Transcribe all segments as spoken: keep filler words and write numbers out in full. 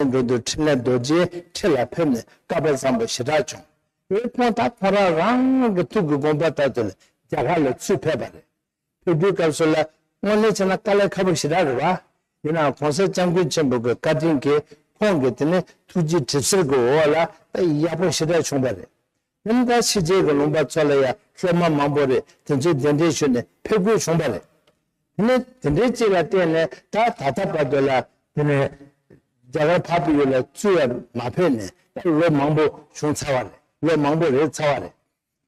འགྲོ་དུས་འཕྲིན་ལས་རྡོ་རྗེའི་ཁྲི་ལ་ཕེབས་ནས་བསྐལ་པ་བཟང་པོ་ཞེ་དྲག་བྱུང་། དེ་ཁོང་ད་ཁོ་རང་རང་གི་ཐུགས་ཀྱི་དགོངས་པ་ལྟར་དུ་ལ་རྒྱ་གར་ལ་ཚུར་ཕེབས་པ་རེད། ཕེབས་དུས་སྐབས་སུ་ལ་དངོས་གནས་བྱས་ན་དཀའ་ལས་ཁག་པོ་ཞེ་དྲག་རེད་བ། ཡིན་ནའང་གོང་ས་སྐྱབས་མགོན་ཆེན་པོ་གི་བཀའ་དྲིན་གྱིས་ཁོང་གིས་དེ་ནས་ཐུགས་རྗེ་གྲིབ་བསིལ་གྱི་འོག་ལ་ད་ཡག་པོ་ཞེ་དྲག་བྱུང་བ་རེད། དེ་ནས་ད་ཕྱི་རྒྱལ་གྱི་ལུང་པ་ཚོ་ལ་ཡང་སློབ་མ་མང་པོ་རེད། དེ་ཚོས་གདན་འདྲེན་ཞུས་ནས་ཕེབས་དགོས་བྱུང་བ་རེད། དེ་ནས་དེ་འདྲའི་ཅིག་ལ་བརྟེན་ནས་ད་ད་ལྟ་བར་དུ་ལ་དེ་ནས་རྒྱ་གར་འཕགས་པའི་ཡུལ་ལ་ཚུར་ཡང་མ་ཕེབས་ནས་ད་ལོ་མང་པོ་བྱུང་ཚར་བ་རེད། ལོ་མང་པོ་རེད་ཚར་བ་རེད།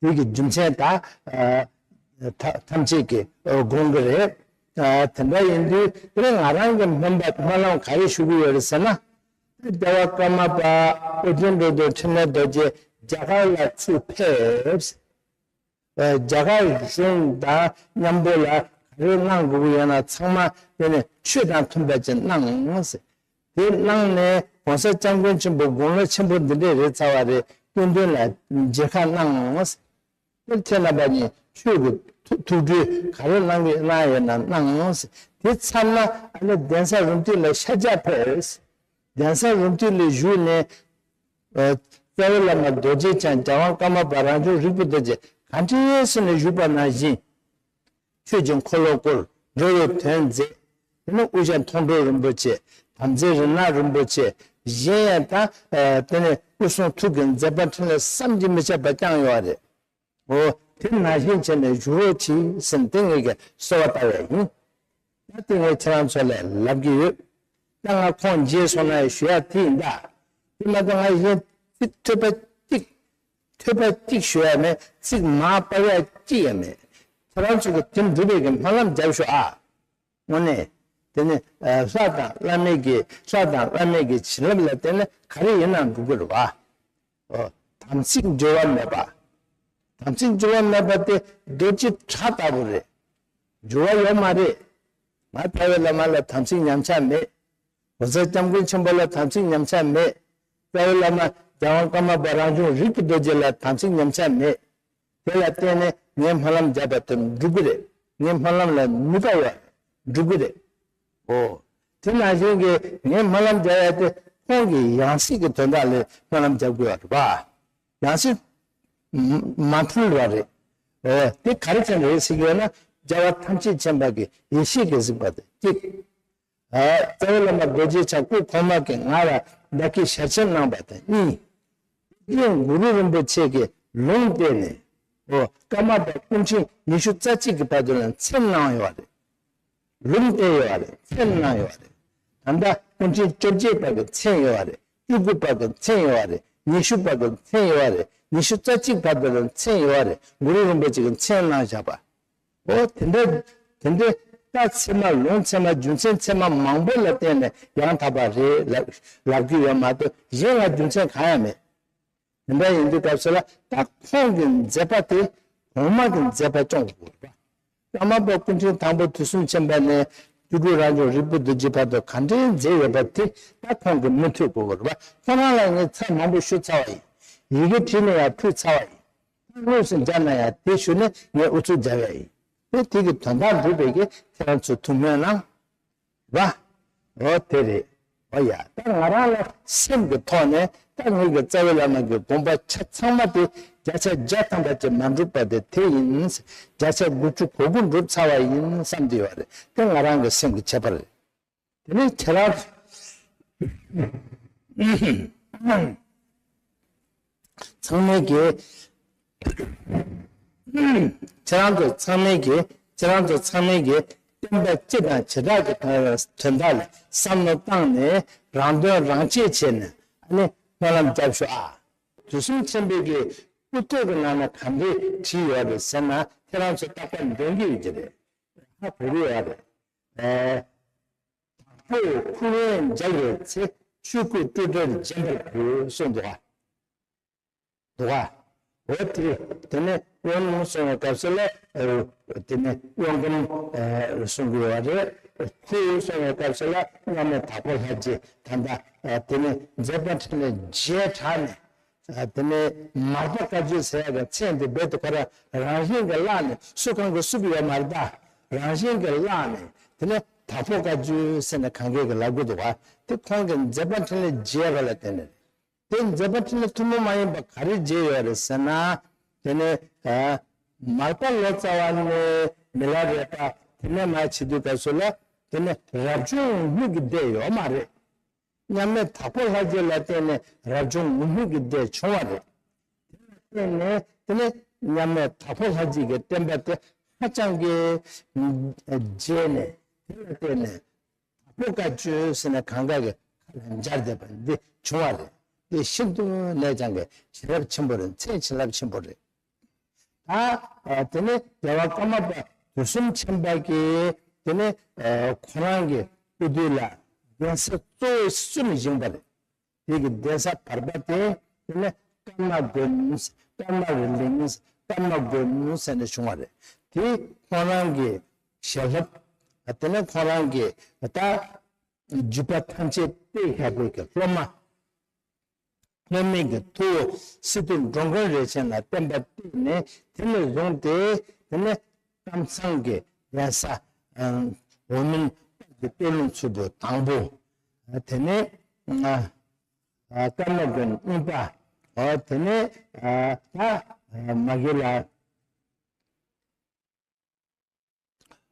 དེ་གི་རྒྱུ་མཚན་ད་ཨ་ཐ་ཐམས་ཅད་ཀྱིས་ཨ་དགོངས་ཀྱི་རེད། ཨ་དེ་འདྲ་ཡིན་དུས་དེ་ང་རང་གི་སྨོན་པ་སྨོན་ལམ་ག་རེ་ཞུ་གི་ཡོད་རེད་ཟེར་ན། རྒྱལ་བ་ཀརྨ་པ་ཨོ་རྒྱན་འགྲོ་དོན་འཕྲིན་ལས་རྡོ་རྗེ་རྒྱ་གར་ལ་ཚུར་ཕེབས། རྒྱ་གར་གཞུང་དང་མཉམ་པོ་ལ་ག་རེ་གནང་དགོས་ཀྱི་ཡོད་ན་ཚང་མ་དེ་ནས་ཆོས་དང་མཐུན་པ་ཅིག་གནང་ཟེར། དེ་གནང་ནས་གོང་ས་སྐྱབས་མགོན་ཆེན་པོ་དགུང་ལོ་ཆེན་པོ་འདི་འདྲས་རེད་ཚར་བ་རེད། སྐུ་མདུན་ལ་མཇལ་ཁ་གནང་ཟེར། དེ་ཁྱེད་རྣམ་པ་གཉིས་ཆོས་ཀྱི་ཐུགས་ཐུགས་སྤྲུལ་ག་རེ་གནང་གི་གནང་ཡོད་ན་གནང་ཟེར། དེ་ཚར་ན་ཨ་ནི་གདན་ས་རུམ་བཏེག་ལ་ཤར་རྒྱག་ཕེབས་ཟེར། གདན་ས་རུམ་བཏེག་ལ་བཞུགས་ནས། ཨ་རྩ་བའི་བླ་མ་རྡོ་རྗེ་འཆང་རྒྱལ་དབང་ཀརྨ་པ་རང་བྱུང་རིག་པའི་རྡོ་རྗེ་ག་འདྲའི་ཟེར་ནས་བཞུགས་པ་ནང་བཞིན། ཆོས་ཀྱི་འཁོར་ལོ་བསྐོར། འགྲོ་བའི་དོན་མཛད། དེ་ནས་དབུ་ཞྭ་མཐོང་གྲོལ་རིན་པོ་ཆེ། དམ་རྫས་རི་ནག་རིན་པོ་ཆེ། གཞན་ཡང་ད་ཨ་དེ་ནས་སྐུ་གསུང་ཐུགས་ཀྱི་མཛད་པ་འཕྲིན་ལས་བསམ་གྱིས་མི་ཁྱབ་པ་བསྐྱངས་ཡོད་རེད། འོ་དེ་ནང་བཞིན་བྱས་ནས་བཞུགས་རོགས་གྱིས་ཟེར་ནས་དེ་ངེད་ཀྱིས་གསོལ་བ་བཏབ་ཡ་ཡིན། ད་དེ་ངས་ཁྱེད་རང་ཚོ་ལ་ལབ་ཀྱི་ཡོད། ད་ང་ཁོང་མཇལ་སོང་ན་ཞུ་ཡ་དེ་ཡིན་ད། དེ་མ་གཏོགས་ང་གཞན་ཚིག་ཐོས་པ་གཅིག་ཐོས་པ་གཅིག་ཞུ་ཡ་མེད། ཚིག་མར་སྤར་ཡ་གཅིག་ཡང་མེད། ཁྱེད་རང་ཚོ་གི་དེ་འགྲུབ་པའི་གི་སྨོན་ལམ་རྒྱབ་ཤོག་ཨ། དངོས་གནས། དེ་ནི་ཨ་ལྷ་དང་བླ་མའི་གི་ལྷ་དང་བླ་མའི་གི་བྱིན་རླབས་ལ་བརྟེན་ནས་ག་རེ་ཡིན་ན་འགྲུབ་ཀྱི་རེད་བ། ཨོ། དམ་ཚིག་འགྱུར་བ་མེད་པ། དམ་ཚིག་འགྱུར་བ་མེད་པ་དེ་རྡོ་རྗེ་བྲག་ལྟ་བུ་རེད། འགྱུར་བ་ཡོད་མ་རེད། ང་རྩ་བའི་བླ་མ་ལ་དམ་ཚིག་ཉམས་ཆག་མེད། གོང་ས་སྐྱབས་མགོན་ཆེན་པོ་ལ་དམ་ཚིག་ཉམས་ཆག་མེད། རྩ་བའི་བླ་མ་རྒྱལ་དབང་ཀརྨ་པ་རང་བྱུང་རིག་པའི་རྡོ་རྗེ་ལ་དམ་ཚིག་ཉམས་ཆག་མེད། དེ་ལ་བརྟེན་ནས་ངས་སྨོན་ལམ་བརྒྱབ་པ་དེ་འགྲུབ་ཀྱི་རེད། ངའི་སྨོན་ལམ་ལ་ནུས་པ་ཡོད་རེད། འགྲུབ་ཀྱི་རེད། ཨོ། དེ་ནང་བཞིན་གྱི་ངས་སྨོན་ལམ་རྒྱག་ཡ་དེ་ཁོང་གི་ཡང་སྲིད་ཀྱི་དོན་དག་ལ་སྨོན་ལམ་རྒྱག་དགོས་པ་རེད་པ། ཡང་སྲིད་མ་མ་འཁྲུལ་བ་རེད། ཨོ། དེ་ག་རེ་བྱས་ནས་རེད་ཟེར་གྱི་ཡོད་ན་རྒྱལ་བ་ཐམས་ཅད་མཁྱེན་པ་གི་ཡེ་ཤེས་ཀྱིས་གཟིགས་པ་དེ་གཅིག་ཨ། རྩ་བའི་བླ་མ་རྡོ་རྗེ་འཆང་སྐུ་གོང་མ་གིས་ང་ལ་བདག་གི་ཞལ་ཆེམས་གནང་བ་དང་གཉིས། ཀྱེ་གུ་རུ་རིན་པོ་ཆེ་གིས་ལུང་བསྟན་ནས། ཨོ། ཀརྨ་པ་སྐུ་ཕྲེང་ཉི་ཤུ་རྩ་གཅིག་གི་བར་དུ་ལ་མཚན་གནང་ཡོད་རེད། ལུང་བསྟན་ཡོད་རེད། མཚན་གནང་ཡོད་རེད། ད་ལྟ་སྐུ་ཕྲེང་བཅོ་བརྒྱད་པ་གི་མཚན་ཡོད་རེད། བཅུ་དགུ་པ་གི་མཚན་ཡོད་རེད། ཉི་ཤུ་པ་གི་མཚན་ཡོད་རེད། ཉི་ཤུ་རྩ་གཅིག་བར་དུ་ལ་མཚན་ཡོད་རེད། གུ་རུ་རིན་པོ་ཆེ་གིས་མཚན་གནང་བཞག་པ། ཨོ་དེ་འདྲ། དེ་འདྲ་རྟགས་ཚད་མ་ལུང་ཚད་མ་རྒྱུ་མཚན་ཚད་མ་མང་པོ་ལ་བརྟེན་ནས་ཡང་དག་པ་རེད་ལབ་ལབ་ཀྱི་ཡོད་མ་གཏོགས་གཞན་ལ་རྒྱུ་མཚན་གང་ཡང་མེད། དེ་འདྲ་ཡིན་དུས་སྐབས་སུ་ལ་ད་ཁོང་གི་མཛད་པ་དེ་གོང་མ་གི་མཛད་པ་སྐྱོང་དགོས་པ། ཀརྨ་པ་སྐུ་ཕྲེང་དང་པོ་དུས་གསུམ་མཁྱེན་པ་ནས་བཅུ་དྲུག་རང་བྱུང་རིག་པའི་རྡོ་རྗེ་བར་དུ་ག་འདྲའི་མཛད་ཡོད་པ་དེ་ད་ཁོང་གིས་མུ་མཐུད་དགོས་པ་རེད་པ། ཁོ་རང་ལ་ངས་ཚར་མང་པོ་ཞུ་ཚར་བ་ཡིན། ཡི་གེ་བྲིས་ནས་ཡང་ཕུལ་ཚར་བ་ཡིན། དངོས་སུ་མཇལ་ན་ཡང་དེ་ཞུ་ནས་ངས་ཨུ་ཚུགས་རྒྱབ་ཡ་ཡིན། དེ་དེ་གི་དོན་དག་འགྲུབ་པའི་གི་ཁྱེད་རང་ཚོས་ཐུགས་སྨོན་གནང་། བ། འོ་དེ་རེད། འོ་ཡ། ད་ང་རང་ལ་སེམས་ཀྱི་ཐོག་ནས་ད་ངེད་ཀྱི་རྩ་བའི་བླ་མ་གི་དགོངས་པ་ཆ་ཚང་མ་དེ་བརྒྱ་ཆ་བརྒྱ་ཐམ་པ་ཅིག་མ་འགྲུབ་པ་དེ་དེ་ཡིན། བརྒྱ་ཆ་དགུ་བཅུ་གོ་དགུ་འགྲུབ་ཚར་བ་ཡིན་བསམ་གྱི་ཡོད་རེད། དེ་ང་རང་གི་སེམས་ཀྱི་ཁྱད་པར་རེད། དེ་ནས་ཁྱེད་རང་ཚང་མས་ཀྱི་ཁྱེད་རང་ཚོ་ཚང་མས་ཀྱི་ཁྱེད་རང་ཚོ་ཚང་མས་ཀྱི་བསྟན་པ་སྤྱི་དང་བྱེ་བྲག་གི་དོན་དག་ལ་བསམ་བློ་བཏང་ནས་རང་དོན་རང་གཅེས་བྱས་ནས་ཨ་ནི་སྨོན་ལམ་རྒྱབ་ཤོག་ཨ། དུས་གསུམ་མཁྱེན་པའི་གི་སྐུ་སྟོད་ཀྱི་ནང་ན་ག་འདྲས་བྲིས་ཡོད་རེད་ཟེར་ན་ཁྱེད་རང་ཚོ་རྟག་པར་འདོན་གྱི་ཡོད་ཀྱི་རེད། ཧ་གོ་གི་ཡོད་རེད། ཨེ། དྭགས་པོས་ཁུ་བས་མཇལ་བའི་ཚེ། ཆོས་སྐུ་སྤྲོས་བྲལ་བརྗེད་པར་གྱུར་གསུངས་འདུག་ག་འདུག་ག་འོ་དེ་དེ་ནས་དབོན་གསུང་བའི་སྐབས་སུ་ལ་དེ་ནས་དབོན་སྐུ་གསུང་གི་ཡོད་རེད། ཁུ་གསུང་བའི་སྐབས་སུ་ལ་བླ་མ་དྭགས་པོ་ལྷ་རྗེ་ད་ལྟ་དེ་ནས་མཛད་པ་འཕྲིན་ལས་རྗེས་དྲགས་ནས། དེ་ནས་མར་པ་བཀའ་བརྒྱུད་ཟེར་ཡག་གི་མཚན་དེ་རྦད་དེ་ཁོ་རང་རང་བཞིན་གྱིས་བརླག་ནས་སུ་གང་གིས་བསུབས་ཡོད་མ་རེད་ད། རང་བཞིན་གྱིས་བརླག་ནས་དེ་ནས་ དྭགས་པོ་བཀའ་བརྒྱུད་ཟེར་ནས་གང་གས་ཀྱི་ལབ་ཀྱི་འདུག་བ། དེ་ཁོང་གི་མཛད་པ་འཕྲིན་ལས་རྒྱས་པ་ལ་བརྟེན་ནས་རེད། དེ་མཛད་པ་འཕྲིན་ལས་ཐུན་མོང་མ་ཡིན་པ་ག་རེ་རྒྱས་ཡོད་རེད་ཟེར་ན། དེ་ནས་ཨ་མར་པ་ལོ་ཙཱ་བ་ནས་མི་ལ་རས་པ་དེ་ནས་མར་བྱེད་དུས་སྐབས་སུ་ལ་དེ་ནས་རབ་བྱུང་ངུར་སྨྲིག་གི་སྡེ་ཡོད་མ་རེད། མཉམ་མེད་དྭགས་པོ་ལྷ་རྗེ་ལ་བརྟེན་ནས་རབ་བྱུང་ངུར་སྨྲིག་གི་སྡེ་བྱུང་བ་རེད། དེ་ལ་བརྟེན་ནས་དེ་ནས་མཉམ་མེད་དྭགས་པོ་ལྷ་རྗེ་གི་བསྟན་པ་དེ་ཧ་ཅང་གི་རྒྱས་ནས་དེ་ལ་བརྟེན་ནས་དྭགས་པོ་བཀའ་བརྒྱུད་ཟེར་ནས་གང་ག་གི་ཁ་ལ་སྦྱར་བསྡད་པ་འདི་བྱུང་བ་རེད། འདི་ཤིན་ཏུ་ནས་ཀྱང་གི་བྱིན་རླབས་ཆེན་པོ་རེད། མཚན་བྱིན་རླབས་ཆེན་པོ་རེད། ད་དེ་ནས་རྒྱལ་བ་ཀརྨ་པ་དུས་གསུམ་མཁྱེན་པ་གིས་དེ་ནས་ཁོ་རང་གི་སྐུ་དུས་ལ་གདན་ས་གཙོ་བོ་གསུམ་བཞེངས་པ་རེད། དེ་གི་གདན་ས་བར་པ་དེ་དེ་ནས་ཀརྨ་དགོན། ཀརྨ་རི་གླིང་། ཀརྨ་དགོན་ཟེར་ནས་བྱུང་བ་རེད། དེ་ཁོ་རང་གི་ཞལ་སློབ། དེ་ནས་ཁོ་རང་གི་ད་བརྒྱུད་པ་ཐམས་ཅད་གཏད་བཞག་པའི་གི་སློབ་མ། སློབ་མའི་གི་ཐུ་བོ་སི་ཏུ་འགྲོ་མགོན་རས་ཆེན་ལ་བསྟན་པ་གཏད་ནས། དེ་ནས་བཟུང་སྟེ་དེ་ནས་ཀམ་ཚང་གི་གདན་ས་འོག་མིན་གྱི་སྟོད་ལུང་མཚུར་ཕུ་དང་པོ། དེ་ནས་ཀརྨ་དགོན་གཉིས་པ། དེ་ནས་ད་མ་གི་ལ།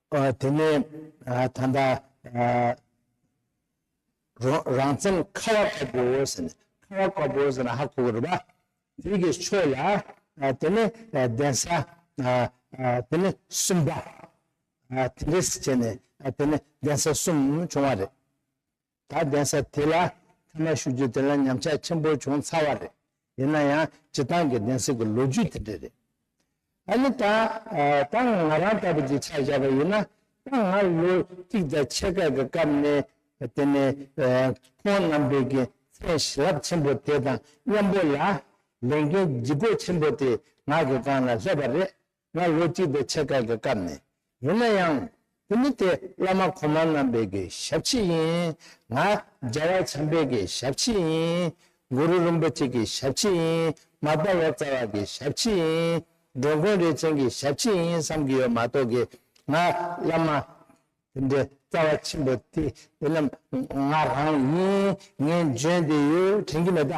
ཨ་དེ་ནས་ཨ་ད་ལྟ་ཨ་རང་རང་བཙན་ཁ་བ་དཀར་པོ་ཟེར་ནས། ཁ་བ་དཀར་པོ་ཟེར་ན་ཧ་གོ་གི་རེད་པ། དེ་གི་ཕྱོགས་ལ་ཨ་དེ་ནས་ཨ་གདན་ས་ཨ་ཨ་དེ་ནས་གསུམ་པ། ཨ་དེ་འདྲས་བྱས་ནས་ཨ་དེ་ནས་གདན་ས་གསུམ་བྱུང་བ་རེད། ད་གདན་ས་དེ་ལ་ཐ་མ་ཞུ་རྒྱུ་དེ་ལ་ཉམས་ཆག་ཆེན་པོ་བྱུང་ཚར་བ་རེད། ཡིན་ན་ཡང་སྤྱིར་བཏང་གི་གདན་ས་གི་ལོ་རྒྱུས་དེ་འདྲ་རེད། ཨ་ནི་ད་ད་ང་རང་ལྟ་བུ་ཅིག་ཆ་བཞག་པ་ཡིན་ན། ད་ང་ལོ་གཅིག་དང་ཕྱེད་ཀ་གི་སྐབས་ནས་དེ་ནས་ཁོང་རྣམ་པའི་གི་མཚན་བྱིན་རླབས་ཆེན་པོ་དེ་དང་མཉམ་པོ་ལ་ལས་འགན་ལྗིད་པོ་ཆེན་པོ་དེ་ང་གི་སྒང་ལ་སླེབས་པ་རེད། ང་ལོ་གཅིག་དང་ཕྱེད་ཀ་གི་སྐབས་ནས། ཡིན་ན་ཡང་དེ་ནི་དེ་བླ་མ་གོང་མ་རྣམ་པའི་གི་ཞབས་ཕྱི་ཡིན། ང་རྒྱལ་བ་བྱམས་པའི་གི་ཞབས་ཕྱི་ཡིན། གུ་རུ་རིན་པོ་ཆེ་གི་ཞབས་ཕྱི་ཡིན། མར་པ་ལོ་ཙཱ་བ་གི་ཞབས་ཕྱི་ཡིན། འགྲོ་མགོན་རས་ཆེན་གྱི་ཞབས་ཕྱི་ཡིན་བསམ་གྱི་ཡོད་མ་གཏོགས་གི། ང་བླ་མ་དེ་འདྲའི་རྩ་བ་ཆེན་པོ་དེ་དེ་རྣམས་ང་རང་ཡིན། ངས་འཇོན་བསྡད་ཡོད་དྲན་གྱི་མེད་ད།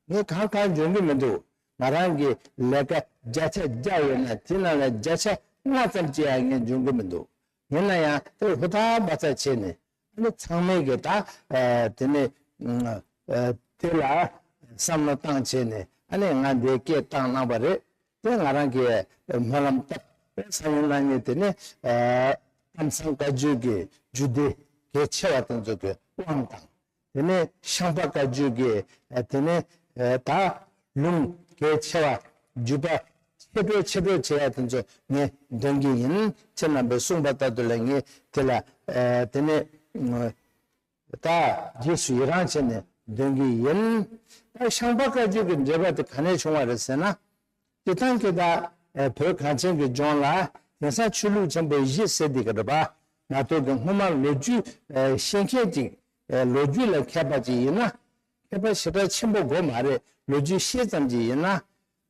ངས་གང་གང་འཇོན་གྱི་མི་འདུག་ང་རང་གི་ལས་ཀ་བརྒྱ་ཆ་བརྒྱ་ཡོད་ན་དེ་ནང་ལ་བརྒྱ་ཆ་ལྔ་ཙམ་ཅིག་ཡང་ངས་འཇོན་གྱི་མི་འདུག་ཡིན་ན་ཡང་དེ་ཧུར་ཐག་མ་ཚ་བྱས་ནས། ཨ་ནི་ཚང་མས་གི་ད་ཨ་དེ་ནས་ཨ་དེ་ལ་བསམ་བློ་བཏང་བྱས་ནས། ཨ་ནི་ང་འདིར་སྐད་བཏང་གནང་བ་རེད། དེ་ང་རང་གིས་སྨོན་ལམ་བཏབ་པའི་སང་ཉིན་གནངས་ཉིན་དེ་ནས་ཨ་ཀམ་ཚང་བཀའ་བརྒྱུད་ཀྱི་རྒྱུད་སྡེ་གལ་ཆེ་བ་དེ་ཚོ་གི་དབང་དང་། དེ་ནས་ཤངས་པ་བཀའ་བརྒྱུད་ཀྱི་ཨ་དེ་ནས་ཨ་ད་ལུང་གལ་ཆེ་བ། བརྒྱུད་པ་ཆེ་འགྲོ་ཆེ་འགྲོ་བྱེད་ཡ་དེ་ཚོ་ངས་འདོན་གྱི་ཡིན། ཁྱེད་རྣམ་པས་གསུངས་པ་ལྟར་དུ་ལ་ངས་དེ་ལ་ཨ་དེ་ནས་ཨ་ད་རྗེས་སུ་ཡི་རང་བྱས་ནས་འདོན་གྱི་ཡིན། ད་ཤངས་པ་བཀའ་བརྒྱུད་ཀྱི་འགྲེལ་པ་དེ་ག་ནས་བྱུང་བ་རེད་ཟེར་ན། སྤྱིར་བཏང་གི་ད་ཨ་བོད་གངས་ཅན་གྱི་ལྗོངས་ལ་དེང་སང་ཆོས་ལུགས་ཆེན་པོ་བཞི་ཟེར་བསྡད་ཀྱི་རེད་པ། ང་ཚོ་གི་སྔོན་མ་ལོ་རྒྱུས་ཨ་ཤེས་མཁན་ཅིག་ཨ་ལོ་རྒྱུས་ལ་མཁས་པ་ཅིག་ཡིན་ན། མཁས་པ་ཞེ་དྲག་ཆེན་པོ་དགོས་མ་རེད། ལོ་རྒྱུས་ཤེས་ཙམ་ཅིག་ཡིན་ན།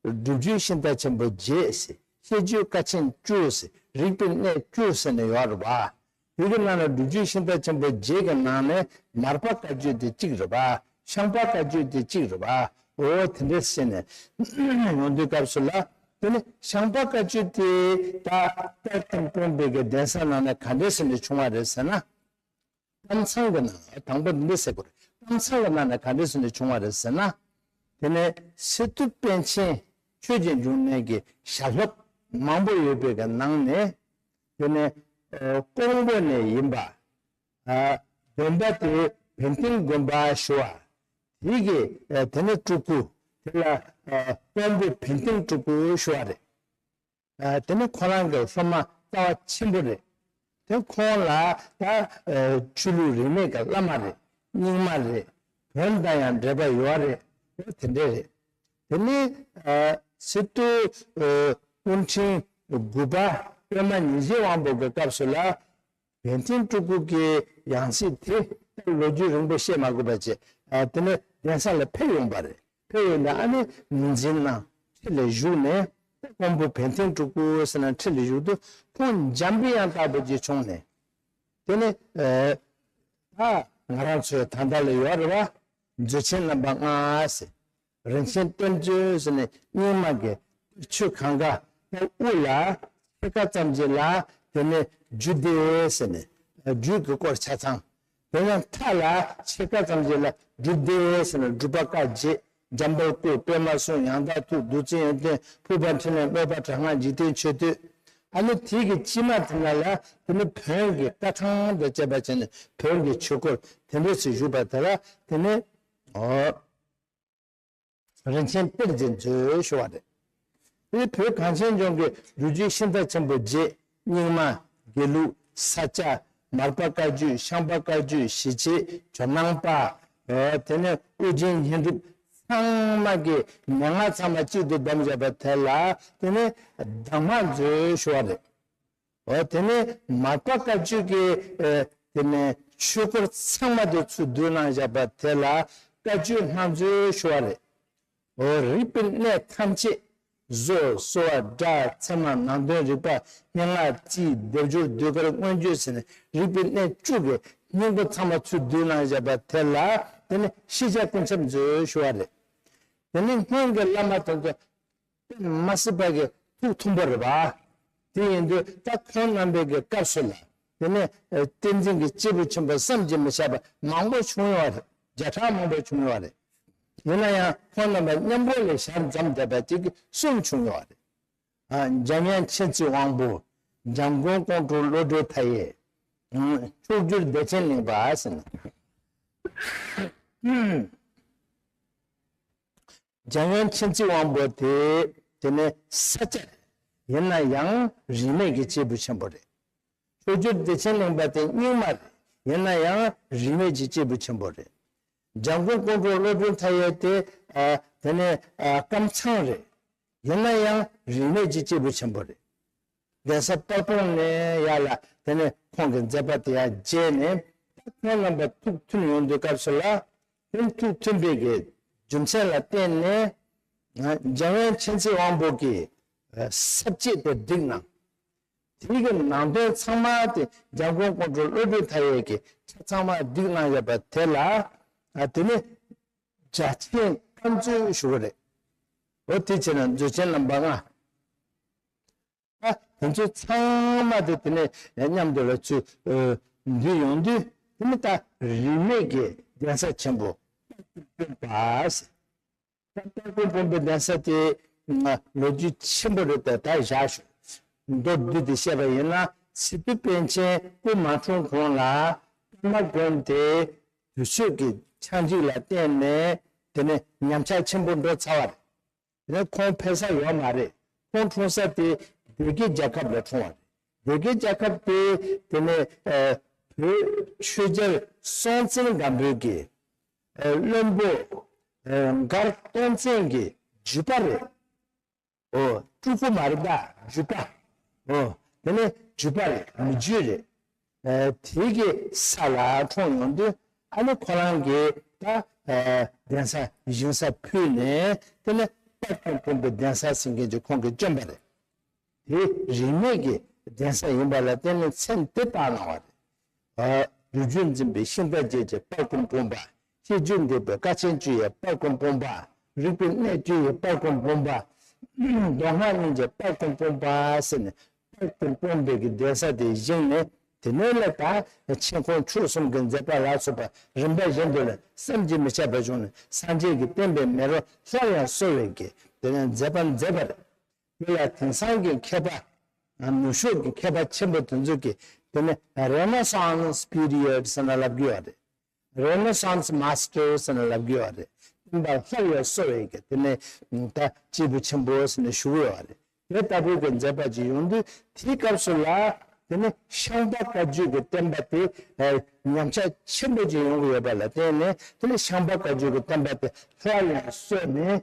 སྒྲུབ་བརྒྱུད་ཤིང་རྟ་ཆེན་པོ་བརྒྱད་ཟེར། བཤད་རྒྱུད་ཀ་ཆེན་བཅུ་ཟེར། རིག་པའི་གནས་བཅུ་ཟེར་ནས་ཡོད་རེད་པ། དེ་གི་ནང་ལ་སྒྲུབ་བརྒྱུད་ཤིང་རྟ་ཆེན་པོ་བརྒྱད་ཀྱི་ནང་ནས་མར་པ་བཀའ་བརྒྱུད་དེ་གཅིག་རེད་པ། ཤངས་པ་བཀའ་བརྒྱུད་དེ་གཅིག་རེད་པ། འོ་དེ་འདྲས་བྱས་ནས་ཡོང་དུས་སྐབས་སུ་ལ། དེ་ནི་ཤངས་པ་བཀའ་བརྒྱུད་དེ་ད་གཏེར་སྟོན་དཔོན་པོའི་གི་གདན་ས་ནང་ནས་ག་འདྲས་བྱས་ནས་བྱུང་བ་རེད་ཟེར་ན། ཀམ་ཚང་གི་ནང་ལ་དང་པོ་འདི་འདྲ་ཟེར་དགོས་རེད། ཀམ་ཚང་གི་ནང་ནས་ག་འདྲ་ཟེར་ནས་བྱུང་བ་རེད་ཟེར་ན། དེ་ནས་སི་ཏུ་པཎ་ཆེན་ཆོས་ཀྱི་འབྱུང་གནས་ཀྱི་ཞལ་སློབ་མང་པོ་ཡོད་པའི་གི་ནང་ནས། དེ་ནས་ཨ་ཀོང་པོ་ནས་ཡིན་པ། ཨ་འདོན་པ་དེ་བན་ཏིང་དགོན་པ་ཞུ་བ། དེ་གི་ཨ་དེ་ནས་སྤྲུལ་སྐུ་དེ་ལ་ཨ་དཔོན་པོ་བན་ཏིང་སྤྲུལ་སྐུ་ཞུ་བ་རེད། ཨ་དེ་ནི་ཁོ་རང་གི་སློབ་མ་རྩ་བ་ཆེན་པོ་རེད། དེ་ཁོང་ལ་ད་ཨ་ཆོས་ལུགས་རིས་མེད་ཀྱི་བླ་མ་རེད། རྙིང་མ་རེད། བོན་དང་ཡང་འབྲེལ་བ་ཡོད་རེད། འོ་དེ་འདྲས་རེད། དེ་ནི་ཨ་སི་ཏུ་ཨ་སྐུ་ཕྲེང་དགུ་པ་པདྨ་ཉི་ཟེར་དབང་པོ་གི་སྐབས་སུ་ལ། བན་ཏིང་སྤྲུལ་སྐུ་གི་ཡང་སྲིད་དེ་ལོ་རྒྱུས་རིང་པོ་བཤད་མ་དགོས་པ་བྱས། ཨ་དེ་ནས་གདན་ས་ལ་ཕེབས་ཡོང་པ་རེད། ཕེབས་ཡོང་ནས་ཨ་ནི་ངོས་འཛིན་གནང་། ཁྲི་ལ་བཞུགས་ནས་ཀོང་པོ་བན་ཏིང་སྤྲུལ་སྐུ་ཟེར་ན་ཁྲི་ལ་བཞུགས་དུས། ཁོང་འཇམ་པའི་དབྱངས་ལྟ་བུ་ཅིག་བྱུང་ནས། དེ་ནི་ཨ་ད་ང་རང་ཚོའི་ད་ལྟ་ལ་ཡོད་རེད་བ། མཛོད་ཆེན་རྣམ་པ་ལྔ་ཟེར། རིན་ཆེན་གཏེར་མཛོད་ཟེར་ནས་རྙིང་མ་གི་གཏེར་ཆོས་གང་ག་དེ་དབུ་ལ་ཕྱེད་ཀ་ཙམ་ཅིག་ལ་དེ་ནས་རྒྱུད་སྡེ་ཟེར་ནས་རྒྱུད་ཀྱི་སྐོར་ཆ་ཚང་། དེ་ཡང་མཐའ་ལ་ཕྱེད་ཀ་ཙམ་ཅིག་ལ་སྒྲུབ་སྡེ་ཟེར་ནས་སྒྲུབ་པ་བཀའ་བརྒྱད། འཇམ་དཔལ་སྐུ། པདྨ་གསུང་། ཡང་དག་ཐུགས། བདུད་རྩི་ཡོན་ཏན། ཕུར་པ་འཕྲིན་ལས། དམོད་པ་དྲག་སྔགས། འཇིག་རྟེན་མཆོད་བསྟོད། ཨ་ནི་དེ་གི་དཀྱིལ་མ་དེ་ན་ལ་དེ་ནི་བོན་གྱི་བཀའ་ཐང་དང་བཅས་པ་བྱས་ནས་བོན་གྱི་ཆོས་སྐོར་དེ་འདྲས་ཞིག་བཞུགས་པ་དེ་ལ་དེ་ནི་ཨོ། རིན་ཆེན་གཏེར་གྱི་མཛོད་ཞུ་བ་རེད། དེ་བོད་གངས་ཅན་ལྗོངས་ཀྱི་ལོ་རྒྱུས་ཤིང་རྟ་ཆེན་པོ་བརྒྱད། རྙིང་མ། དགེ་ལུགས། ས་སྐྱ། མར་པ་བཀའ་བརྒྱུད། ཤངས་པ་བཀའ་བརྒྱུད། ཞི་བྱེད། ཇོ་ནང་པ། ཨ་དེ་ནས་ཨོ་རྒྱན་བསྙེན་སྒྲུབ་ཚང་མ་གི་མན་ངག་ཚང་མ་གཅིག་ཏུ་བསྡོམས་བཞག་པ་དེ་ལ་དེ་ནས་གདམས་ངག་མཛོད་ཞུ་བ་རེད། འོ་དེ་ནས་མར་པ་བཀའ་བརྒྱུད་ཀྱི་ཨེ་དེ་ནས་ཆོས་སྐོར་ཚང་མ་དེ་ཚུར་བསྡུས་གནང་བཞག་པ་དེ་ལ་བཀའ་བརྒྱུད་སྔགས་མཛོད་ཞུ་བ་རེད། འོ་རིག་པའི་གནས་ཐམས་ཅད། བཟོ། གསོ་བ། སྒྲ། ཚད་མ། ནང་དོན་རིག་པ། སྙན་ངག། རྩིས། སྡེབ་སྦྱོར། ཟློས་གར། མངོན་བརྗོད་ཟེར་ནས་རིག་པའི་གནས་བཅུ་གི་སྙིང་པོ་ཚང་མ་ཚུར་བསྡུས་གནང་བཞག་པ་དེ་ལ་དེ་ནི་ཤེས་བྱ་ཀུན་ཁྱབ་མཛོད་ཞུ་བ་རེད། དེ་ནི་སྔོན་གྱི་བླ་མ་དེ་ཚོ་དཔེ་མ་སྲིད་པ་གི་ཐུགས་མཐུན་པོ་རེད་པ། དེ་ཡིན་དུས་ད་ཁོང་རྣམ་པའི་གི་སྐབས་སུ་ལ་དེ་ནས་ཨ་བསྟན་འཛིན་གྱི་སྐྱེས་བུ་ཆེན་པོ་བསམ་གྱིས་མི་ཁྱབ་པ་མང་པོ་བྱུང་ཡོད་རེད། བརྒྱ་ཕྲག་མང་པོ་བྱུང་ཡོད་རེད། ཡིན་ན་ཡང་ཁོང་རྣམ་པ་མཉམ་པོ་ལ་ཞལ་འཛོམས་བསྡད་པ་ཅིག་གསུམ་བྱུང་ཡོད་རེད། ཨ་འཇམ་དབྱངས་མཁྱེན་བརྩེ་དབང་པོ། འཇམ་མགོན་ཀོང་སྤྲུལ་བློ་གྲོས་མཐའ་ཡས། ཨ་མཆོག་གྱུར་བདེ་ཆེན་གླིང་པ་ཟེར་ནས། འཇམ་དབྱངས་མཁྱེན་བརྩེ་དབང་པོ་དེ་དེ་ནས་ས་སྐྱ་རེད། ཡིན་ན་ཡང་རིས་མེད་ཀྱི་སྐྱེས་བུ་ཆེན་པོ་རེད། མཆོག་གྱུར་བདེ་ཆེན་གླིང་པ་དེ་རྙིང་མ་རེད། ཡིན་ན་ཡང་རིས་མེད་ཀྱི་སྐྱེས་བུ་ཆེན་པོ་རེད། འཇམ་མགོན་ཀོང་སྤྲུལ་བློ་གྲོས་མཐའ་ཡས་དེ་ཨ་དེ་ནས་ཨ་ཀམ་ཚང་རེད། ཡིན་ན་ཡང་རིས་མེད་ཀྱི་སྐྱེས་བུ་ཆེན་པོ་རེད། གདན་ས་དཔལ་སྤུངས་ནས་ཡར་ལ་དེ་ནས་ཁོང་གི་མཛད་པ་དེ་ཡང་རྗེས་ནས་ད་ཁོང་རྣམ་པ་ཐུགས་མཐུན་ཡོང་དུས་སྐབས་སུ་ལ་དེ་ཐུགས་མཐུན་པའི་གི་རྒྱུ་མཚན་ལ་བརྟེན་ནས་ང་འཇམ་དབྱངས་མཁྱེན་བརྩེ་དབང་པོ་གི་ས་བཅད་དེ་བསྒྲིགས་གནང་། དེའི་གི་ནང་དོན་ཚང་མ་དེ་འཇམ་མགོན་ཀོང་སྤྲུལ་བློ་གྲོས་མཐའ་ཡས་ཀྱི་ཆ་ཚང་མ་བསྒྲིགས་གནང་ཡོད་པ་དེ་ལ་ཨ་དེ་ནི་རྒྱ་ཆེན་བཀའ་མཛོད་ཞུ་གི་རེད། འོ་དེ་བྱས་ན་མཛོད་ཆེན་རྣམ་པ་ལྔ། ཨ་དེ་ཚོ་ཚང་མ་དེ་དེ་ནས་མཉམ་དུ་ལ་ཚུར་ཨ་འདུས་ཡོང་དུས་དེ་ནི་ད་རིས་མེད་ཀྱི་གདན་ས་ཆེན་པོ་དཔལ་སྤུངས་པ་ཟེར། ད་དཔལ་སྤུངས་པའི་གདན་ས་དེ་ལོ་རྒྱུས་ཆེན་པོ་རེད། ད་ད་བཞག་ཞུ། མདོར་བསྡུས་ཏེ་བཤད་པ་ཡིན་ན་སི་ཏུ་པཎ་ཆེན་སྐུ་མ་འཁྲུངས་གོང་ལ་ཀརྨ་དགོན་དེ་དུས་ཚོད་ཀྱི་ཆག་འཇིག་ལ་བརྟེན་ནས་དེ་ནས་ཉམས་ཆག་ཆེན་པོ་འགྲོ་ཚར་བ་རེད། དེ་ནས་ཁོང་ཕེབས་ས་ཡོད་མ་རེད། ཁོང་འཁྲུངས་ས་དེ་བདེ་སྐྱིད་རྒྱལ་ཁབ་ལ་འཁྲུངས་པ་རེད། བདེ་སྐྱིད་རྒྱལ་ཁབ་དེ་དེ་ནས་ཨ་བོད་ཆོས་རྒྱལ་སྲོང་བཙན་སྒམ་པོའི་གི་ཨ་བློན་པོ་ཨ་མགར་སྟོང་བཙན་གྱི་རྒྱུད་པ་རེད། ཨོ་སྤྲུལ་སྐུ་མ་རེད་པ། རྒྱུད་པ། ཨོ་དེ་ནས་རྒྱུད་པ་རེད། མི་རྒྱུད་རེད། ཨ་དེ་གི་ས་ལ་འཁྲུངས་ཡོང་དུས་ཨ་ནི་ཁོ་རང་གིས་ད་ཨ་གདན་ས་བཞེངས་ས་ཕུལ་ནས་དེ་ནས་དཔལ་སྤུངས་སྤུངས་པའི་གདན་ས་ཟེར་མཁན་གྱི་ཁོང་གིས་བསྐྱོན་པ་རེད། དེ་རིས་མེད་ཀྱི་གདན་ས་ཡིན་པ་ལ་བརྟེན་ནས་མཚན་དེ་བཏགས་གནང་བ་རེད། ཨ་སྒྲུབ་བརྒྱུད་འཛིན་པའི་ཤིང་རྟ་རྒྱལ་གྱི་དཔལ་སྤུངས་སྤུངས་པ། སྐྱེ་རྒྱུད་འདེབས་པའི་ཀ་ཆེན་བཅུ་ཡི་དཔལ་སྤུངས་སྤུངས་པ། རིག་པའི་གནས་བཅུ་ཡི་དཔལ་སྤུངས་སྤུངས་པ། མདོ་སྔགས་གཉིས་ཀྱི་དཔལ་སྤུངས་སྤུངས་པ་ཟེར་ནས་དཔལ་སྤུངས་སྤུངས་པའི་གི་གདན་ས་དེ་བཞེངས་ནས་དེ་ནས་ལ་ད་མཆན་ཁུང་མཆོག་གསུམ་གྱི་མཛད་པ་ལ་སོགས་པ་རིམ་པ་བཞིན་དུ་ལ་བསམ་གྱིས་མི་ཁྱབ་པ་བྱུང་ནས་སངས་རྒྱས་ཀྱི་བསྟན་པའི་མེ་རོ་སླར་ཡང་གསོ་བའི་གི་དེ་ནས་མཛད་པ་མཛད་པ་རེད། དེ་ལ་དེང་སང་གི་མཁས་པ། ནུབ་ཕྱོགས་ཀྱི་མཁས་པ་ཆེན་པོ་དེ་ཚོ་གིས་དེ་ནི་Renaissance period ཟེར་ན་ལབ་ཀྱི་ཡོད་རེད། Renaissance master ཟེར་ན་ལབ་ཀྱི་ཡོད་རེད། བསྟན་པ་སླར་ཡང་གསོ་བའི་གི་དེ་ནི་ད་སྐྱེས་བུ་ཆེན་པོ་ཟེར་ནས་ཞུ་གི་ཡོད་རེད། དེ་ལྟ་བུའི་གི་མཛད་པ་ཅིག་ཡོང་དུས་དེའི་སྐབས་སུ་ལ་དེ་ནི་ཤངས་པ་བཀའ་བརྒྱུད་ཀྱི་བསྟན་པ་དེ་ཉམས་ཆག་ཆེན་པོ་ཅིག་ཡོང་གི་ཡོད་པ་ལ་བརྟེན་ནས་དེ་ནི་ཤངས་པ་བཀའ་བརྒྱུད་ཀྱི་བསྟན་པ་དེ་སླར་ཡང་གསོས་ནས་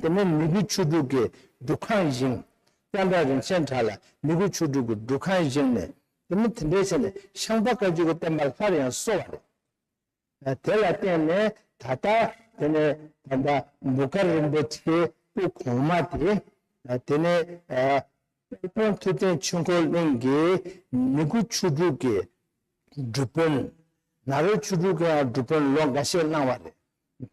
དེ་ནི་མི་དགུ་ཆོས་དྲུག་གི་སྒྲུབ་ཁང་བཞེངས། ཙནྡྲ་རིན་ཆེན་བྲག་ལ་མི་དགུ་ཆོས་དྲུག་གི་སྒྲུབ་ཁང་བཞེངས་ནས་དེ་ནི་དེ་འདྲའི་བྱས་ནས་ཤངས་པ་བཀའ་བརྒྱུད་ཀྱི་བསྟན་པ་སླར་ཡང་གསོ་བ་རེད། དེ་ལ་བརྟེན་ནས་ད་ལྟ་དེ་ནས་ད་ལྟ་འབོ་དཀར་རིན་པོ་ཆེའི་སྐུ་གོང་མ་དེ་དེ་ནས་དཔལ་སྤུངས་ཐུབ་བསྟན་ཆོས་འཁོར་གླིང་གི་མི་དགུ་ཆོས་དྲུག་གི་ སྒྲུབ་དཔོན། ནཱ་རོ་ཆོས་དྲུག་གི་སྒྲུབ་དཔོན་ལོ་འགའ་ཤས་གནང་བ་རེད།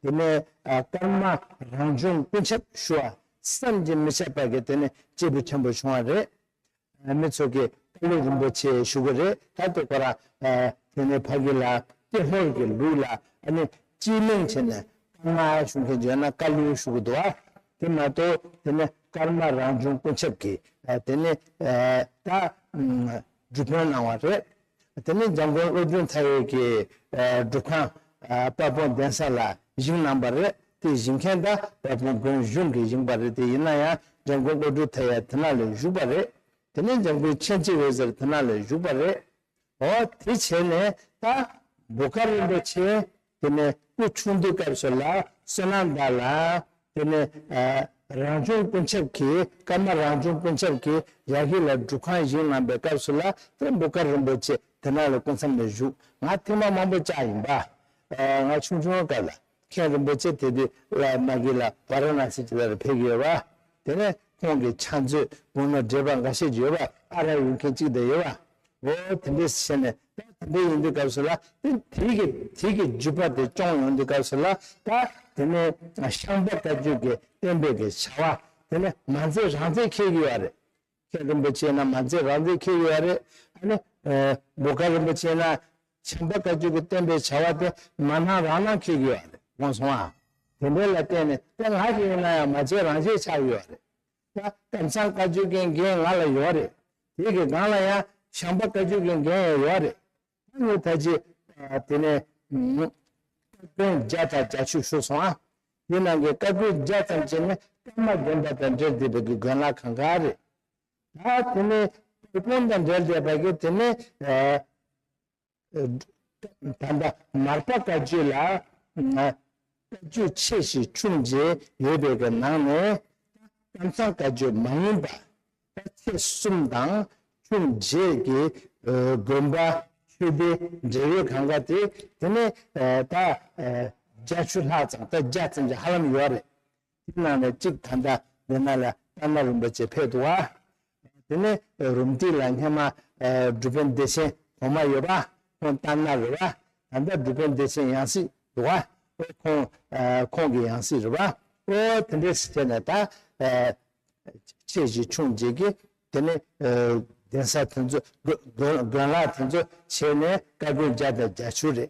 དེ་ནས་ཨ་ཀརྨ་རང་བྱུང་ཀུན་ཁྱབ་ཞུ་བ་བསམ་གྱིས་མི་ཁྱབ་པ་གི་དེ་ནས་སྐྱེས་བུ་ཆེན་པོ་བྱུང་བ་རེད། ཨ་མི་ཚོ་གིས་ཀ་ལུ་རིན་པོ་ཆེ་ཞུ་གི་རེད། ད་དེ་ཁོ་རང་ཨ་དེ་ནས་ཕ་གི་ལ་ཏི་ཧོར་གྱི་ལུགས་ལ་ཨ་ནི་སྤྱི་མིང་བྱས་ནས་ཀརྨ་ཞུ་མཁན་ཅིག་ཡོད་ན་ཀ་ལུ་ཞུ་གི་འདུག་ཨ། དེ་མ་གཏོགས་དེ་ནས་ཀརྨ་རང་བྱུང་ཀུན་ཁྱབ་ཀྱིས་ཨ་དེ་ནས་ཨ་ད་ཨ་སྒྲུབ་དཔོན་གནང་བ་རེད། དེ་ནས་འཇམ་མགོན་བློ་གྲོས་མཐའ་ཡས་ཀྱིས་ཨ་སྒྲུབ་ཁང་ཨ་དཔལ་སྤུངས་གདན་ས་ལ་བཞེངས་གནང་བ་རེད། དེ་བཞེངས་མཁན་ད་དཔལ་སྤུངས་དགོན་གཞུང་གིས་བཞེངས་པ་རེད། དེ་ཡིན་ན་ཡང་འཇམ་མགོན་བློ་གྲོས་མཐའ་ཡས་དེ་ན་ལ་བཞུགས་པ་རེད། དེ་ནས་འཇམ་མགོན་མཁྱེན་བརྩེ་འོད་ཟེར་དེ་ན་ལ་བཞུགས་པ་རེད། འོ་དེ་བྱས་ནས་ད་འབོ་དཀར་རིན་པོ་ཆེ་དེ་ནས་སྐུ་ཆུང་དུས་སྐབས་སུ་ལ་བསོད་ནམས་དར་ལ། དེ་ནས་ཨ་རང་བྱུང་ཀུན་ཁྱབ་ཀྱིས་ཀརྨ་རང་བྱུང་ཀུན་ཁྱབ་ཀྱིས་རྒྱ་གཞིས་ལ་སྒྲུབ་ཁང་བཞེངས་གནང་པའི་སྐབས་སུ་ལ་དེ་འབོ་དཀར་རིན་པོ་ཆེ་དེ་ན་ལ་སྐུ་མཚམས་ལ་བཞུགས། ང་ཐེངས་མ་མང་པོ་བཅར་ཡིན་པ། ཨ་ང་ཆུང་ཆུང་སྐབས་ལ་མཁན་རིན་པོ་ཆེ་དེ་དུས་ལ་མ་གི་ལ་ཝཱ་ར་ཎ་སི་ཅིག་ལ་ཕེབས་ཀྱི་ཡོད་པ། དེ་ནས་ཁོང་གི་ཕྱག་མཛོད་དགུང་ལོ་བགྲེས་པ་འགའ་ཤས་ཅིག་ཡོད་པ། ཨ་རག་ཡོད་མཁན་གཅིག་དེ་ཡོད་པ། འོ་དེ་འདྲས་བྱས་ནས་ད་དེ་འདྲས་ཡིན་དུས་སྐབས་སུ་ལ་དེ་དེ་གི་དེ་གི་བརྒྱུད་པ་དེ་སྐྱོང་ཡོང་དུས་སྐབས་སུ་ལ་ད་དེ་ནས་ཤངས་པ་བཀའ་བརྒྱུད་ཀྱི་བསྟན་པའི་གི་བྱ་བ་དེ་ནས་མ་མཛད་རང་མཛད་འཁེལ་གྱི་ཡོད་རེད། མཁན་རིན་པོ་ཆེ་ན་མ་མཛད་རང་མཛད་འཁེལ་གྱི་ཡོད་རེད། ཨ་ནི་ཨ་འབོ་དཀར་རིན་པོ་ཆེ་ན་ཤངས་པ་བཀའ་བརྒྱུད་ཀྱི་བསྟན་པའི་བྱ་བ་དེ་མ་གནང་རང་གནང་འཁེལ་གྱི་ཡོད་རེད། དགོངས་སོང་ཨ། དེ་འདྲས་ལ་བརྟེན་ནས་དེ་ང་ཞིག་ཡིན་ན་ཡང་མ་བྱས་རང་བྱས་ཆགས་ཡོད་རེད། ད་ཀམ་ཚང་བཀའ་བརྒྱུད་ཀྱི་འགན་ང་ལ་ཡོད་རེད། དེ་གི་སྒང་ལ་ཡང་ཤངས་པ་བཀའ་བརྒྱུད་ཀྱི་འགན་ཡང་ཡོད་རེད། ད་ངས་ད་ཅི་ཨ་དེ་ནས་ཨ་བཀའ་བརྒྱུད་བརྒྱ་དང་བརྒྱད་ཅུ་ཞུས་སོང་ཨ། དེ་ནང་གི་བཀའ་བརྒྱུད་བརྒྱ་ཙམ་ཅིག་ནི་ཀརྨ་དགོན་པ་དང་འབྲེལ་བསྡད་པའི་གི་དགོན་ལག་གང་ག་རེད། ད་དེ་ནས་དཔལ་སྤུངས་དང་འབྲེལ་བསྡད་པ་གི་དེ་ནས་ཨ་ད་ལྟ་མར་པ་བཀའ་བརྒྱུད་ལ་བཀའ་བརྒྱུད་ཆེ་ཞིང་ཆུང་བརྒྱད་ཡོད་པའི་གི་ནང་ནས་ཀམ་ཚང་བཀའ་བརྒྱུད་མ་ཡིན་པ་ད་ཆེ་གསུམ་དང་ཆུང་བརྒྱད་ཀྱི་དགོན་པ་ཆོས་སྡེ་འབྲེལ་ཡོད་གང་ག་དེ་དེ་ནས་ད་བརྒྱད་ཅུ་ལྷག་ཙམ་ད་བརྒྱ་ཙམ་ཅིག་ཧ་ལམ་ཡོད་རེད། དེ་ནང་ནས་གཅིག་ད་ལྟ་འདི་ན་ལ་ཏཱ་ན་རིན་པོ་ཆེ་ཕེབས་འདུག་བ། དེ་ནས་རུམ་བཏེག་ལ་སྔས་མ་སྒྲུབ་དཔོན་བདེ་ཆེན་གོང་མ་ཡོད་པ། ཁོང་ཏཱ་ན་རེད་བ། ད་ལྟ་སྒྲུབ་དཔོན་བདེ་ཆེན་ཡང་སྲིད་འདུག་བ། ཁོང་ཁོང་གི་ཡང་སྲིད་རེད་བ། ཨོ་དེ་འདྲས་བྱས་ནས་ད་ཆེ་ཞིང་ཆུང་བརྒྱད་ཀྱི་དེ་ནས་གདན་ས་དེ་ཚོ་དགོན་དགོན་ལག་དེ་ཚོ་བྱས་ནས་བཀའ་བརྒྱུད་བརྒྱ་དང་བརྒྱད་ཅུ་རེད།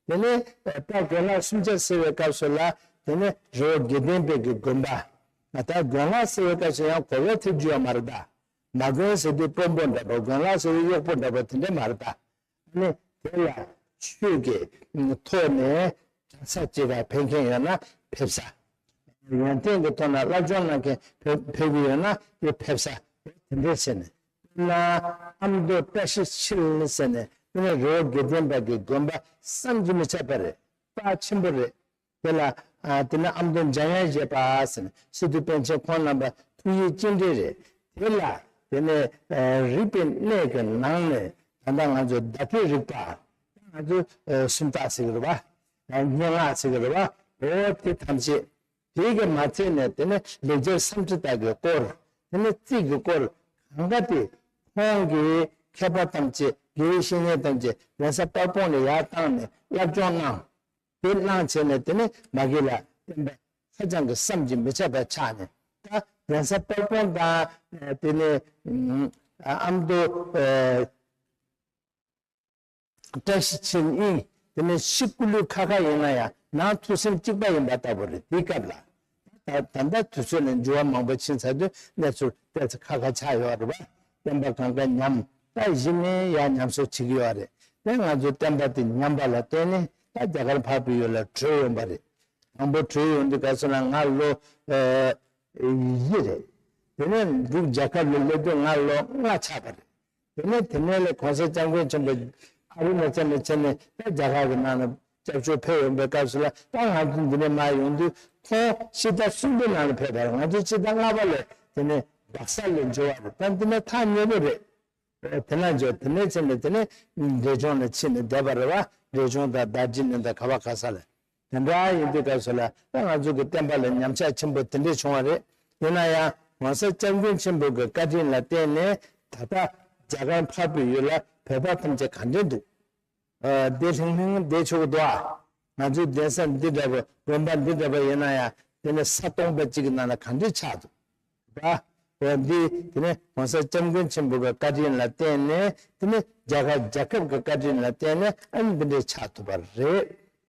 དེ་ནས་ད་དགོན་ལག་སུམ་ཆ་ཟེར་བའི་སྐབས་སུ་ལ་དེ་ནས་རི་བོ་དགེ་ལྡན་པའི་གི་དགོན་པ། ད་དགོན་ལག་ཟེར་བའི་སྐབས་སུ་ཡང་གོ་བའི་ཐེབས་རྒྱུ་ཡང་མ་རེད་ད། མ་དགོན་ཟེར་དུས་དཔོན་པོ་འདྲ་པོ་དགོན་ལག་ཟེར་དུས་གཡོག་པོ་འདྲ་པོ་དེ་འདྲ་མ་རེད་ད། ཨ་ནི་དེ་ལ་ཆོས་ཀྱི་ཐོག་ནས་གྲྭ་ས་གཅིག་ལ་ཕེབས་མཁན་ཡོད་ན་ཕེབས་ས། ཡོན་ཏན་གྱི་ཐོག་ན་སློབ་སྦྱོང་གནང་མཁན་ཕེབས་ཕེབས་ཀྱི་ཡོད་ན་དེ་ཕེབས་ས། དེ་འདྲས་བྱས་ནས་དཔེར་ན་ཨ་མདོ་བཀྲ་ཤིས་འཁྱིལ་ཟེར་ནས་དཔེར་ན་རི་བོ་དགེ་ལྡན་པ་གི་དགོན་པ་བསམ་གྱིས་མི་ཁྱབ་པ་རེད། རྩ་ཆེན་པོ་རེད། དེ་ལ་ཨ་དེ་ནས་ཨ་མདོ་འཇམ་དབྱངས་བཞད་པ་ཟེར་ནས་སི་ཏུ་པཎ་ཆེན་ཁོང་རྣམ་པ་ཐུགས་ཡིད་གཅིག་འདྲེས་རེད། དེ་ལ་དེ་ནས་ཨ་རིག་པའི་གནས་ཀྱི་ནང་ནས་ད་ལྟ་ང་ཚོ་བརྡ་སྤྲོད་རིག་པ། ང་ཚོ་ཨ་སུམ་རྟགས་ཟེར་གི་རེད་བ། ཨ་སྙན་ངག་ཟེར་གི་རེད་བ། འོ་དེ་ཐམས་ཅད། དེ་གི་མ་ཚད་ནས་དེ་ནས་ལེགས་སྦྱར་སུམ་ཁྲི་དག་གི་སྐོར། དེ་ནས་རྩིས་ཀྱི་སྐོར། གང་ག་དེ་ཁོང་གིས་མཁས་པ་ཐམས་ཅད་དགེ་བའི་བཤེས་གཉེན་ཐམས་ཅད་གདན་ས་དཔལ་སྤུངས་ལ་ཡར་བཏང་ནས་སློབ་སྦྱོང་གནང་། དེ་གནང་བྱས་ནས་དེ་ནས་མ་གི་ལ་བསྟན་པ་ཧ་ཅང་གི་བསམ་གྱིས་མི་ཁྱབ་པ་ཆགས་ནས་ད་གདན་ས་དཔལ་སྤུངས་དང་དེ་ནས་ཨ་མདོ་ཨ་བཀྲ་ཤིས་འཁྱིལ་གཉིས་དེ་ནས་ཕྱི་སྐུ་ལུས་ཁ་ཁ་ཡིན་ན་ཡང་ནང་ཐུགས་སེམས་གཅིག་པ་ཡིན་པ་ལྟ་བུ་རེད། དེའི་སྐབས་ལ་ད་ད་ལྟ་དུས་ཚོད་ནས་འགྱུར་བ་མང་པོ་ཕྱིན་ཚར་དུས་གནས་ཚུལ་ཏོག་ཙམ་ཁ་ཁ་ཆགས་ཡོད་རེད་བ། བསྟན་པ་གང་ག་ཉམས་ད་གཞི་ནས་ཡང་ཉམས་གསོ་བྱེད་ཀྱི་ཡོད་རེད། དེ་ང་ཚོའི་བསྟན་པ་དེ་ཉམས་པ་ལ་བརྟེན་ནས་ད་རྒྱ་གར་འཕགས་པའི་ཡུལ་ལ་བྲོས་ཡོང་པ་རེད། དང་པོ་བྲོས་ཡོང་དུས་ག་ཚོད་ན་ང་ལོ་ཨ་བཞི་རེད། དེ་ནས་འབྲུག་རྒྱལ་ཁབ་ལ་སླེབས་དུས་ང་ལོ་ལྔ་ཆགས་པ་རེད། དེ་ནས་དེ་ནས་ལས་གོང་ས་སྐྱབས་མགོན་ཆེན་པོ་ཨ་རུ་ན་ཅལ་ནས་ཕྱིན་ནས་ད་རྒྱ་གར་གྱི་ནང་ལ་སྐྱབས་བཅོལ་ཕེབས་ཡོང་པའི་སྐབས་སུ་ལ་ད་ང་ཚོ་འདི་ནས་མར་ཡོང་དུས་ཁོང་སྤྱི་ཟླ་གསུམ་པའི་ནང་ལ་ཕེབས་པ་རེད། ང་ཚོ་སྤྱི་ཟླ་ལྔ་པ་ལ་དེ་ནས་སྦག་ས་ལ་འབྱོར་བ་རེད། ད་འདི་ནས་ཐག་ཉེ་པོ་རེད། དེ་ན་འབྱོར་དེ་ནས་ཕྱིན་ནས་དེ་ནས་འབྲས་ལྗོངས་ལ་ཕྱིན་ནས་བསྡད་པ་རེད་བ། འབྲས་ལྗོངས་དང་རྡོ་རྗེ་གླིང་དང་ག་བ་ག་ས་ལ། དེ་འདྲ་ཡིན་དུས་སྐབས་སུ་ལ་ད་ང་ཚོ་གི་བསྟན་པ་ལ་ཉམས་ཆག་ཆེན་པོ་དེ་འདྲས་བྱུང་བ་རེད། ཡིན་ན་ཡང་༸གོང་ས་༸སྐྱབས་མགོན་ཆེན་པོ་གི་བཀའ་དྲིན་ལ་བརྟེན་ནས་ད་ལྟ་རྒྱ་གར་འཕགས་པའི་ཡུལ་ལ་བོད་པ་ཐམས་ཅད་ག་འདྲས་འདུག་ཨ་བདེ་ལྷིང་ལྷིང་བསྡད་ཆོག་གི་འདུག་ཨ། ང་ཚོའི་གདན་ས་འདི་འདྲ་བོ་དགོན་པ་འདི་འདྲ་བོ་ཡིན་ན་ཡང་དེ་ནི་ས་སྟོང་པ་གཅིག་གི་ནང་ན་ག་འདྲས་ཆགས་འདུག་ད་འོ་འདི་དེ་ནི་༸གོང་ས་༸སྐྱབས་མགོན་ཆེན་པོ་གི་བཀའ་དྲིན་ལ་བརྟེན་ནས་དེ་ནི་རྒྱ་གར་རྒྱལ་ཁབ་ཀྱི་བཀའ་དྲིན་ལ་བརྟེན་ནས་ཨ་ནི་འདི་འདྲས་ཆགས་ཐུབ་པ་རེད།